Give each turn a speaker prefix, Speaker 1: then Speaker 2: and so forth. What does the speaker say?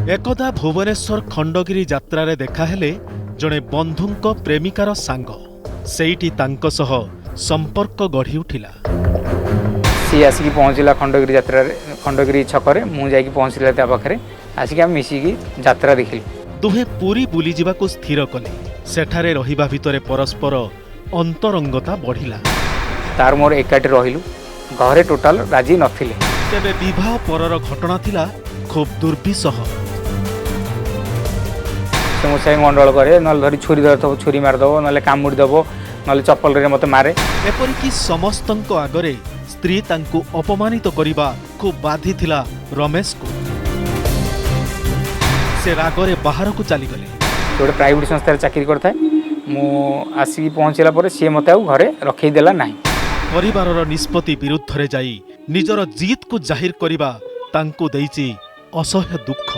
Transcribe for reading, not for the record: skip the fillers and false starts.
Speaker 1: ଏକଦା ଭୁବନେଶ୍ୱର ଖଣ୍ଡଗିରି ଯାତ୍ରାରେ ଦେଖାହେଲେ ଜଣେ ବନ୍ଧୁଙ୍କ ପ୍ରେମିକାର ସାଙ୍ଗ। ସେଇଠି ତାଙ୍କ ସହ ସମ୍ପର୍କ ଗଢ଼ି ଉଠିଲା।
Speaker 2: ସିଏ ଆସିକି ପହଞ୍ଚିଲା ଖଣ୍ଡଗିରି ଯାତ୍ରାରେ, ଖଣ୍ଡଗିରି ଛକରେ। ମୁଁ ଯାଇକି ପହଞ୍ଚିଲା ତା ପାଖରେ। ଆସିକି ଆମେ ମିଶିକି ଯାତ୍ରା ଦେଖିଲୁ।
Speaker 1: ଦୁହେଁ ପୁରୀ ବୁଲିଯିବାକୁ ସ୍ଥିର କଲେ। ସେଠାରେ ରହିବା ଭିତରେ ପରସ୍ପର ଅନ୍ତରଙ୍ଗତା ବଢ଼ିଲା।
Speaker 2: ତାର ମୋର ଏକାଠି ରହିଲୁ। ଘରେ ଟୋଟାଲ ରାଜି ନଥିଲେ।
Speaker 1: ତେବେ ବିବାହ ପରର ଘଟଣା ଥିଲା ଖୁବ୍ ଦୁର୍ବିସହ।
Speaker 2: ସେ ମୋ ସାଙ୍ଗେ ଗଣ୍ଡଗୋଳ କରେ, ନହେଲେ ଧରି ଛୁରୀ ଧରିଥିବ, ଛୁରୀ ମାରିଦେବ, ନହେଲେ କାମୁଡ଼ି ଦେବ, ନହେଲେ ଚପଲରେ ମୋତେ ମାରେ।
Speaker 1: ଏପରିକି ସମସ୍ତଙ୍କ ଆଗରେ ସ୍ତ୍ରୀ ତାଙ୍କୁ ଅପମାନିତ କରିବା ଖୁବ୍ ବାଧିଥିଲା ରମେଶକୁ। ସେ ରାଗରେ ବାହାରକୁ ଚାଲିଗଲେ।
Speaker 2: ସେ ଗୋଟେ ପ୍ରାଇଭେଟ୍ ସଂସ୍ଥାରେ ଚାକିରି କରିଥାଏ। ମୁଁ ଆସିକି ପହଞ୍ଚିଲା ପରେ ସିଏ ମୋତେ ଆଉ ଘରେ ରଖେଇ ଦେଲା ନାହିଁ।
Speaker 1: ପରିବାରର ନିଷ୍ପତ୍ତି ବିରୁଦ୍ଧରେ ଯାଇ ନିଜର ଜିଦ୍କୁ ଜାହିର କରିବା ତାଙ୍କୁ ଦେଇଛି ଅସହ୍ୟ ଦୁଃଖ।